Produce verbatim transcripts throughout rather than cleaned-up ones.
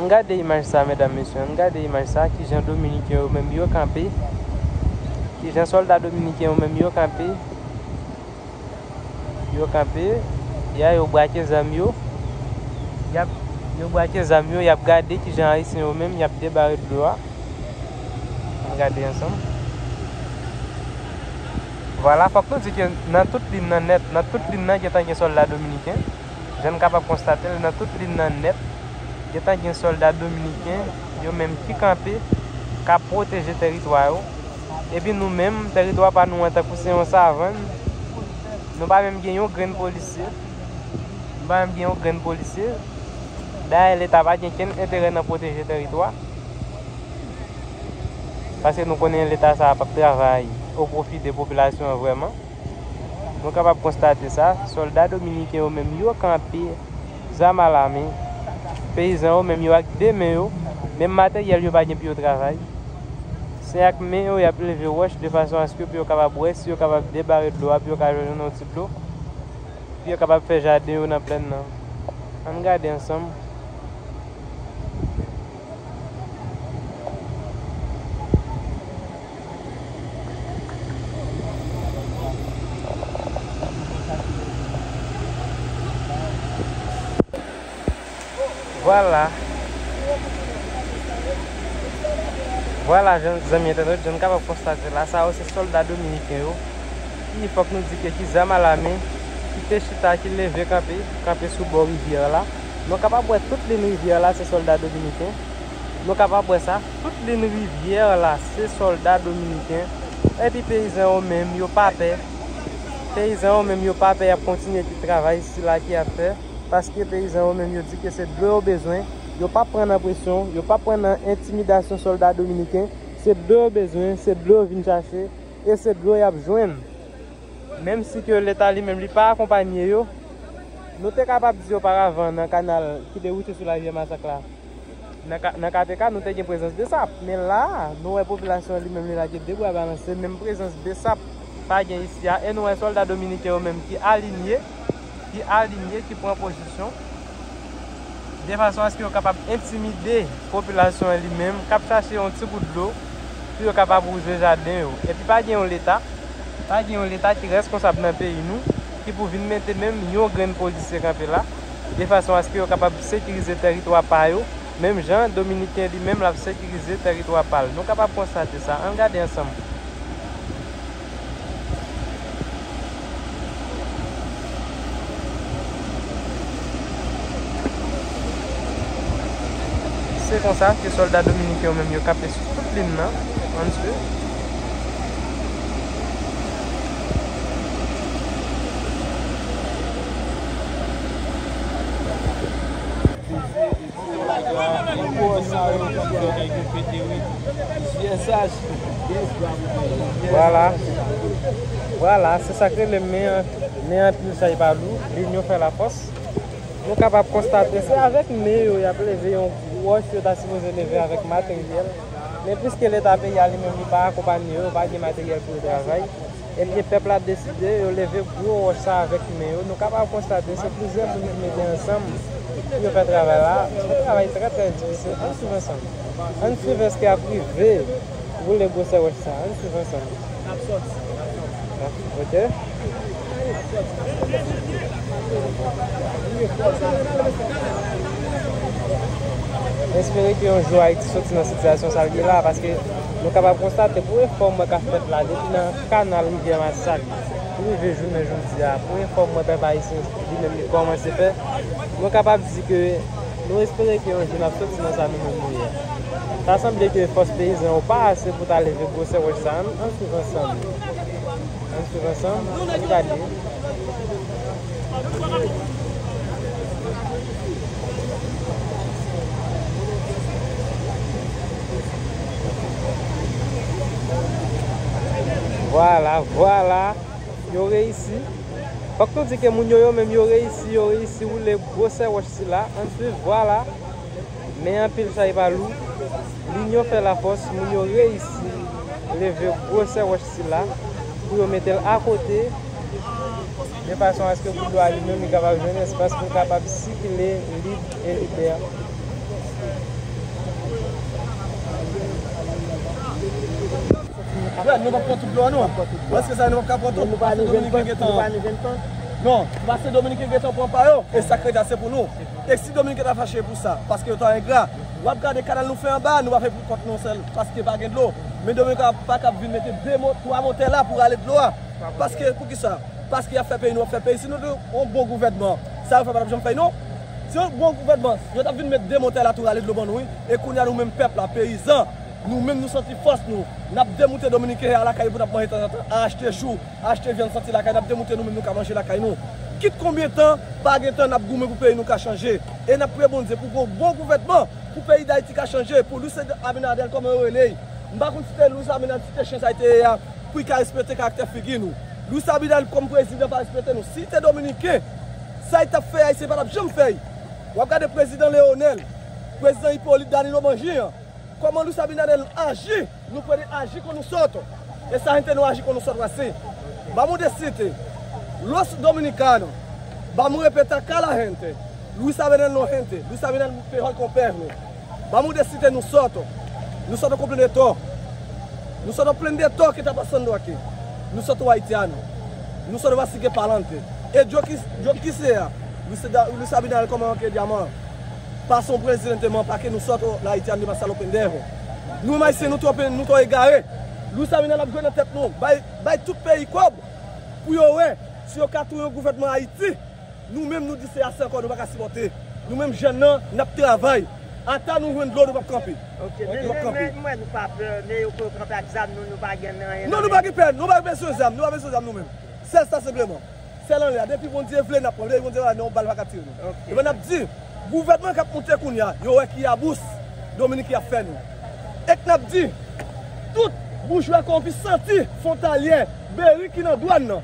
Ann gade imaj sa, medam, mesye, ann gade imaj sa, kijan dominiken yo menm yo kanpe, kijan sòlda dominiken yo menm yo kanpe, yo kanpe, ya yo brake zam yo, y ap, yo brake zam yo, y ap gade kijan ayisyen yo menm y ap debare dlo a. Ann gade ansanm. Vwala, fòk nou di ke nan tout liy nan nèt, nan tout liy nan gentan gen sòlda dominiken. Jan n kapab konstate l, nan tout liy nan nèt, gentan gen sòlda dominiken, yo menm ki kanpe, k ap pwoteje tèritwa yo. Epi nou menm, tèritwa pa nou an tankou se yon savann, nou pa menm gen yon grenn polisye. Nou pa menm gen yon grenn polisye. Dayè, Leta pa gen kenn enterè nan pwoteje tèritwa. Paske nou konnen Leta sa a p ap travay o pwofi de popilasyon an vrèman. Nou kapab konstate sa, sòlda dominiken yo menm yo kanpe, zam alamen. Peyizan yo menm yo ak de men yo, menm materyèl yo pa gen pou yo travay. Se ak men yo y ap leve wòch de fason aske pou yo kapab wè si yo kapab debare dlo a, pou yo ka jwenn yon ti dlo, pou yo kapab fè jaden yo nan plèn nan. Ann gade ansanm. Vwala. Vwala, jan, zanmi entènot, jan n kapab konstate la, sa yo se sòlda dominiken yo, ki, fòk nou di ke, ki zam alamen, ki te chita, ki leve kanpe, kanpe sou bò rivyè la. Nou kapab wè tout liy rivyè la, se sòlda dominiken. Nou kapab wè sa, tout liy rivyè la, se sòlda dominiken. Epi peyizan yo menm, yo pa pè. Peyizan yo menm, yo pa pè, y ap kontinye travay sila ki ap fè. Paske peyizan yo menm, yo di ke se dlo yo bezwen. Yo p ap pran nan presyon, yo p ap pran nan entimidasyon sòlda dominiken. Se dlo yo bezwen, se dlo yo vin chache, e se dlo y ap jwenn. Menm si ke Leta li menm li pa akonpanye yo, nou te kapab di oparavan nan kanal ki deboche sou larivyè Masak la, nan Ka-, nan K P K, nou te gen prezans BSAP. Men la a, nou wè popilasyon an li menm li lage de bra balanse, menm prezans BSAP pa gen isi a, e nou wè sòlda dominiken yo menm ki alinye, ki alinye, ki pran pozisyon, de fason aske yo kapab entimide popilasyon an li menm, k ap chache yon ti gout dlo pou yo kapab wouze jaden yo. Epi pa gen yon Leta, pa gen yon Leta ki reskonsab nan peyi nou, ki pou vin mete menm yon grenn polisye kanpe la, de fason aske yo kapab sekirize tèritwa pa yo, menm jan dominiken li menm l ap sekirize tèritwa pa l. Nou kapab konstate sa. Ann gade ansanm. Se konsa ke sòlda dominiken yo menm yo kanpe sou tout liy nan. Ann swiv. Vwala. Vwala, se sa k rele men an, men an pil chay pa lou, linyon fè lafòs. Nou kapab konstate, se avèk men yo y ap leve yon gwo wòch yo ta sipoze leve avèk materyèl. Men piske Leta peyi a li menm li pa akonpanye yo, pa gen materyèl pou yo travay. Ebyen, pèp la deside, yo leve gwo wòch sa avèk men yo. Nou kapab konstate, se plizyè moun ki mete ansanm pou yo fè travay la. Se yon travay trè, trè difisil. Ann swiv ansanm. Ann swiv èske y ap rive woule gwosè wòch sa. Ann swiv ansanm. Ok. Espere ke yon jou Ayiti soti nan sitiyasyon sa l ye la, paske nou kapab konstate, premye fwa m wè k ap fèt la, depi nan kanal Rivyè Masak, pou rive jounen jodi a, premye fwa m wè pèp ayisyen li menm li kòmanse fè. Nou kapab di ke nou espere ke yon jou n ap soti nan sa nou menm nou ye a. Ta sanble ke fòs peyizan yo pa ase pou ta leve gwosè wòch sa a. Ann, ann swiv ansanm. Ann swiv ansanm, ann gade. Vwala, vwala. Yo reyisi. Fòk nou di ke moun yo, yo menm, yo reyisi, yo reyisi woule gwosè wòch sila. Ann swiv, vwala. Men anpil chay pa lou. Linyon fè lafòs, moun yo reyisi leve gwosè wòch sila pou yo mete l akote, de fason aske kout dlo a li menm li kapab jwenn espas pou l kapab sikile lib e libè. Brèd, nou p ap pran tout dlo a, non. Paske sa, nou p ap ka pran tout. Paske Dominiken gentan. Non, paske Dominiken gentan pran pa yo. E sa k rete a, se pou nou. E si Dominiken ta fache pou sa, paske yo ta engra, w ap gade kanal nou fè anba, nou pa fè pou kont nou sèl, paske pa gen dlo. Men Dominiken pa kab vin mete de mo-, twa motè la pou rale dlo a. Paske, poukisa? Paske y ap fè peyi nou, y ap fè peyi. Si nou te yon bon gouvènman, sa yo fè pa t ap janm fè, non. Si yon bon gouvènman, yo t ap vin met de motè la tou rale dlo ban nou, wi. E kounye a nou menm pèp la, peyizan, nou menm nou santi fòs nou. N ap demoute Dominiken a lakay pou n ap manje tanzantan, a achte chou, achte vyann santi lakay, n ap demoute nou menm nou ka manje lakay nou. Kit konbyen tan, pa gen tan n ap goumen pou peyi nou ka chanje. E n ap priye Bondye pou gon bon gouvènman, pou peyi Dayiti ka chanje, pou Luis Abinader kòman yo rele l. M pa konn si te Luis Abinader, si te chen sa l te ye a, pou l ka respekte karaktè figi nou. Luis Abinader kòm prezidan pa respekte nou. Si l te dominiken, sa l t ap fè a, Ayisyen pa t ap janm fè l. W ap gade prezidan Leonel, prezidan Ipolit, Danilo Manji an. Kòman Luis Abinader aji, nou pwede aji kon nou sòt. E sa gente nou aji kon nou sòt, wè si. Vamos decirte, los dominicanos, vamos respetar cada gente. Luis Abinader no gente, Luis Abinader mejor que un perro. Vamos decirte nosotros, nosotros completo, nosotros pleno de todo que está pasando aquí. Nosotros haitianos, nosotros va a seguir para adelante. E yo ki, yo ki se a, Luis Abinader kòman ke diaman. Pase yon prezidan te man pa ke nou sòt la Ayiti a nou te pase a lo pendejo. Nou menm Ayisyen nou twò pen-, nou twò egare. Luis Abinader ap jwe nan tèt nou. Bay, bay tout peyi kòb pou yo wè si yo ka touye yon gouvènman Ayiti. Nou menm nou di se ase ankò, nou pa ka sipòte. Nou menm jèn nan, n ap travay. Ata nou jwenn dlo, nou p ap kanpe. Ok, men, men, men, mwen nou pa pè, men yo pou yo kanpe ak zam nou, nou pa gen anyen. Non, nou pa gen pè, nou pa bezwen zam, nou pa bezwen zam nou menm. Sèl sa senpleman. Sèl anlè a. Depi Bondye vle, n ap pran. Depi Bondye pa vle, yon bal pa ka tire nou. Ok. Ebyen, n ap di, gouvènman k ap monte kounye a, yo wè ki abous Dominik y ap fè nou. Èk n ap di, tout boujwa kòwonpi santi, fwontalyè, beri ki nan dwàn nan,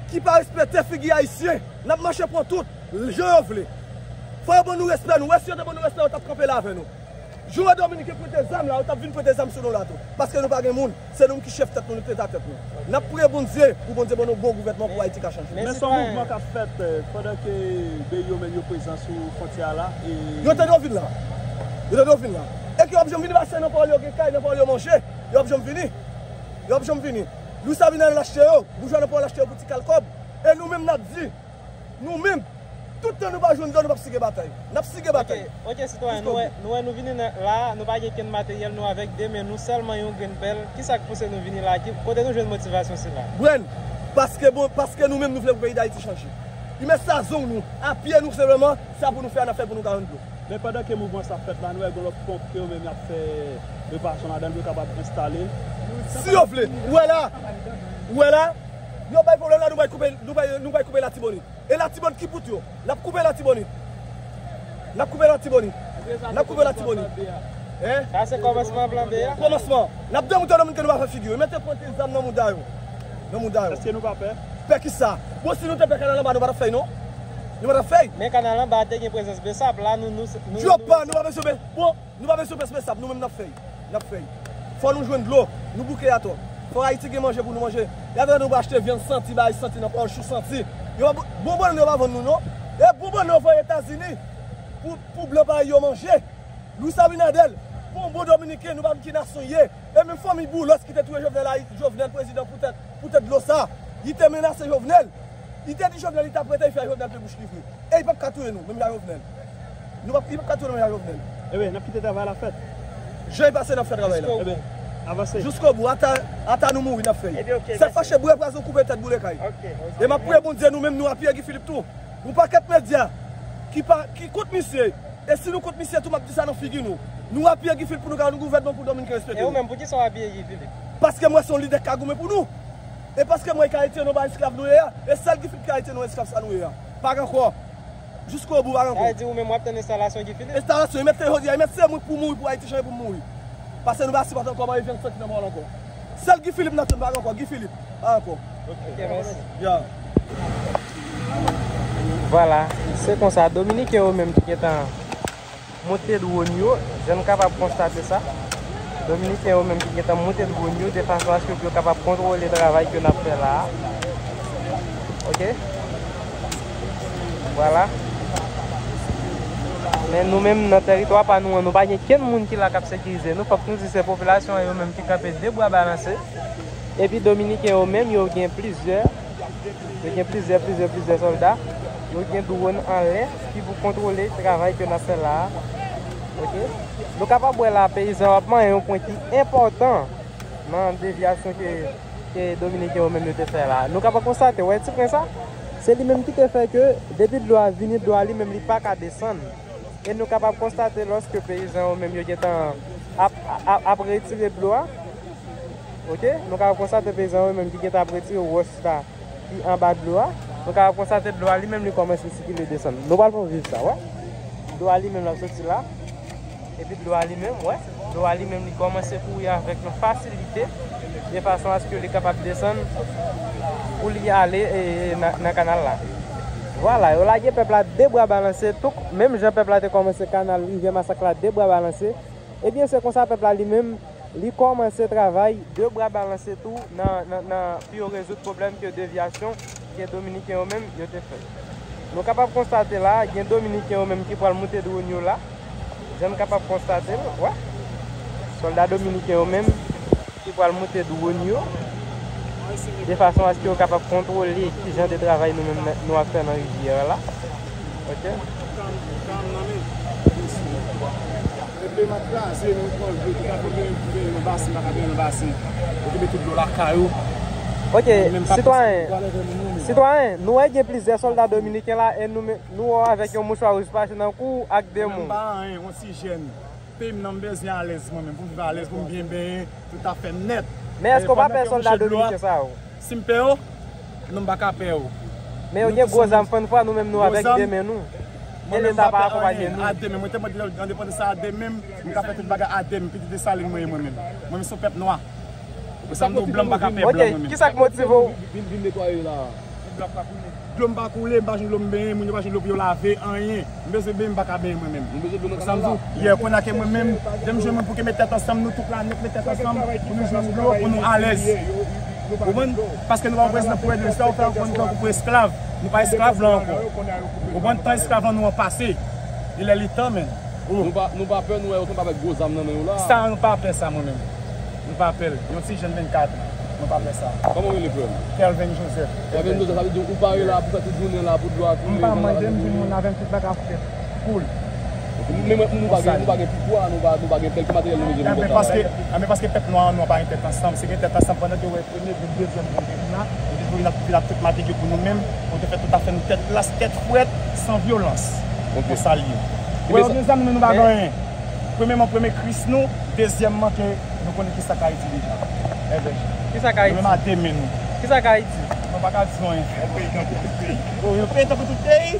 ki pa respekte figi ayisyen, n ap mache pran tout, jan yo vle. Fò yo ban nou respè nou. Wè si yo te ban nou respè, yo t ap kanpe la avè nou. Jou wè Dominiken prete zam la, yo t ap vin prete zam sou nou la tou. Paske nou pa gen moun, se nou ki chèf tèt nou, nou ki leta tèt nou. N ap priye Bondye pou Bondye ban nou bon gouvènman pou Ayiti ka chanje. Men se yon mouvman k ap fèt, eh, pandan ke bèri yo menm yo prezan sou fwontyè a la. E yo te dwe vin la. Yo te dwe vin la. E ke yo p ap janm vini paske nan pawòl yo gen kay, nan pawòl yo manje. Yo p ap janm vini. Yo p ap janm vini. Luis Abinader achte yo. Boujwa nan pawòl achte yo pou ti kal kòb. E nou menm n ap di, nou menm, tout tan nou pa jwenn dlo, nou p ap sige batay. N ap sige batay. Ok, ok, sitwayen, nou wè, nou wè nou vini nan, la, nou pa gen kenn materyèl, nou avèk de men nou sèlman, yon grenn pèl. Kisa k pouse nou vini la? Ki, kote nou jwenn motivasyon sila? Bren, paske bon, paske nou menm nou vle pou peyi Dayiti chanje. Li men sa zong nou, a pye nou senpleman, sa pou nou fè a, n ap fè pou nou ka jwenn dlo. Men pandan ke mouvman sa ap fèt la, nou wè gen lòt ponp ke yo menm y ap fè repasyon ladan l pou yo kapab enstale l. Si yo vle, ou wè la, ou wè la, yo bay pwoblèm la, nou bay koupe, nou bay, nou bay koupe Latibonit. E Latibonit ki bout yo? N ap koupe Latibonit. N ap koupe Latibonit. N ap koupe Latibonit. Hein? Sa se kòmansman plan B a. Kòmansman. N ap demoute nan moun ke nou pa fè figi yo. Mete pwente zam nan mouda yo. Nan mouda yo. Èske nou pa pè? Pè kisa? Bon, si nou te pè kanal anba, nou pa t ap fè l, non. Nou pa t ap fè l. Men kanal anba a te gen prezans Besap. La, nou, nou, nou, Djòb nou pa, nou pa bezwen Be-, bon, nou pa bezwen pè Besap. Nou menm n ap fè l. N ap fè l. Fò nou jwenn dlo. Nou bouke atò. Fò Ayiti gen manje pou nou manje. Y ap vin nou achte vyann santi, bagay santi nan pawòl, chou santi. Yo pa, bon bannann yo pa vann nou, non. E bon bannann yo voye Etazini pou, pou blan pa yo manje. Luis Abinader, pou yon bon Dominiken, nou pa konn ki nasyon l ye. E menm fanmi Boulos ki te touye Jovenel a, Jovenel prezidan poutèt, poutèt dlo sa. Li te menase Jovenel. Li te di Jovenel li t ap rete, li fè Jovenel pi bouch li vre. E li p ap ka touye nou, menm jan Jovenel. Nou p ap, li p ap ka touye nou menm jan Jovenel. Ebyen, n ap kite travay la fèt. Jan li pase, n ap fè travay la. Ebyen, avanse. Jiskobou, ata, ata nou mouri, n ap fè l. Ebyen, ok, mèsi. Sèl fache bwè pwazon koupe tèt boule kay. Ok, ok. E m ap priye Bondye, nou menm nou apiye Guy Philippe tou. Nou pakèt medya ki pa, ki kont misye. E si nou kont misye tou, m ap di sa nan figi nou. Nou apiye Guy Philippe pou nou ka yon gouvènman pou Dominiken respekte nou. E ou menm, poukisa w apiye Guy Philippe? Paske m wè se yon lidè k ka goumen pou nou. E paske m wè l ka retire nou ba esklav nou ye a. E sèl Guy Philippe ki ka retire nou esklav sa nou ye a. Pa gen ankò. Jiskobou, pa gen ankò. Sa vle di ou menm w ap tann enstalasyon Guy Philippe? Enstalasyon, e mèt se jodi a, e mèt se mwen pou mouri, pou Ayiti chanje pou m mouri. Paske nou pa sipòte ankò manje vyann santi nan mòl ankò. Sèl Guy Philippe n ap tann, pa gen ankò, Guy Philippe. Pa ankò. Ok, mèsi. Ya. Vwala, se konsa, Dominiken yo menm ki gentan monte dwòn yo, jan n kapab konstate sa. Dominiken yo menm ki gentan monte dwòn yo, de fason aske pou yo kapab kontwole travay ke n ap fè la a. Ok? Vwala. Men nou menm nan tèritwa pa nou an, nou pa gen kenn moun ki la k ap sekirize nou. Fòk nou di se popilasyon an yo menm ki kanpe de bra balanse. Epi Dominiken yo menm, yo gen plizyè, yo gen plizyè, plizyè, plizyè sòlda. Yo gen dwòn anlè ki pou kontwole travay ke n ap fè la a. Oke? Nou kapab wè la, peyizan yo ap manyen yon pwen ki enpòtan nan devyasyon ke, ke Dominiken yo menm yo te fè la. Nou kapab konstate, wè ti pwen sa? Se li menm ki te fè ke depi dlo a vini, dlo a li menm li pa ka desann. E nou kapab konstate lòske peyizan yo menm yo gentan ap, ap, ap retire dlo a. Oke? Nou kapab konstate peyizan yo menm ki gentan ap retire wòch la ki anba dlo a. Nou kapab konstate dlo a li menm li kòmanse sikile desann. Nou pral fè w viv sa, wè. Dlo a li menm l ap soti la. Epi dlo a li menm, wè. Dlo a li menm li kòmanse kouri avèk yon fasilite, de fason aske li kapab desann pou li ale, e, e, nan, nan kanal la. Vwala, yo lage pèp la de bra balanse, tout, menm jan pèp la te kòmanse kanal Rivyè Masak la de bra balanse, ebyen, se konsa pèp la li menm, li kòmanse travay de bra balanse tou nan, nan, nan pou yo rezoud pwoblèm ke devyasyon ke Dominiken yo menm yo te fè. Nou kapab konstate la, gen Dominiken yo menm ki pral moute dwòn yo la. Jan n kapab konstate l, wè. Sòlda Dominiken yo menm ki pral moute dwòn yo, de fason aske yo kapab kontwole ki jan de travay nou menm nou ap fè nan rivyè a la. Oke? Oke, sitwayen, sitwayen, nou wè gen plizyè sòlda dominiken la e nou, nou wè w avèk yon mouchwa wouj pache nan kou w ak de moun. Mwen pa anyen, yon ti jèn. Peyi m nan, m bezwen alèz mwen menm, pou m viv alèz, pou m byen benyen, tout afè m nèt. Men èske w pa pè sòlda dominiken sa yo? Si m pè yo? Non, m pa ka pè yo. Men yo gen gwo zam fann fwa, nou menm nou avèk de men nou. E Leta pa akonpaye nou. A de men, mwen te mande endepandans sa a de men, m ka fè tout bagay a de men, pitit Desalin mwen ye mwen menm. Mwen menm se yon pèp nwa. Pou sa m di w blan, m pa ka pè blan mwen menm. Oke, kisa k motive w? Vin, vin netwaye la. Dlo m pa koule, m pa jwenn dlo m benyen, moun yo pa jwenn dlo pou yo lave, anyen. M bezwen benyen, m pa ka benyen mwen menm. Ou bezwen dlo nan kanal la? Yè, kounye a ke mwen menm, lè m jwenn moun pou ke met tèt ansanm, nou tout la nèt met tèt ansanm, pou nou jwenn dlo, pou nou alèz. Ou konprann? Paske nou pa yon prezidan pou ede nou, sa w fè ankò nou tankou esklav. Nou pa esklav la ankò. Ou konprann? Tan esklav la nou an pase. E lè li tan, men. Nou pa, nou pa pè, nou wè yo kanpe avèk gwo zam nan men yo la. Sa, nou pa pè sa, mwen menm. Nou pa pè l. Yon ti jèn vennkat an. Nou pa pè sa. Kòman w rele, frè m? Kelvin Joseph. Kelvin Joseph, sa vle di ou pare la pou fè tout jounen la, pou dlo a koule, m pa mande, m di moun avè m tout bagay ap fèt. Cool. Men mwen, nou pa gen, nou pa gen pouvwa, nou pa, nou pa gen kèlke materyèl nou bezwen pou fè sa. Paske, men paske pèp nwa an, nou pa gen tèt ansanm. Si gen tèt ansanm, pandan ke w wè premye grenn, dezyèm grenn ki vin la, nou te vin ap, vin ap tout matige pou nou menm, pou te fè tout afè nou tèt plas, tèt frèt, san vyolans. Ok. Konsa l ye. Ou wè, yo gen zam, nou, nou pa gen anyen. Premyèman, premye Kris nou, dezyèmman, ke nou konnen kisa k Ayiti deja. Kisa k Ayiti? Nou menm a de men nou. Kisa k Ayiti? Nou pa ka di nou anyen. Yon peyi tankou tout peyi. Yon peyi tankou tout peyi.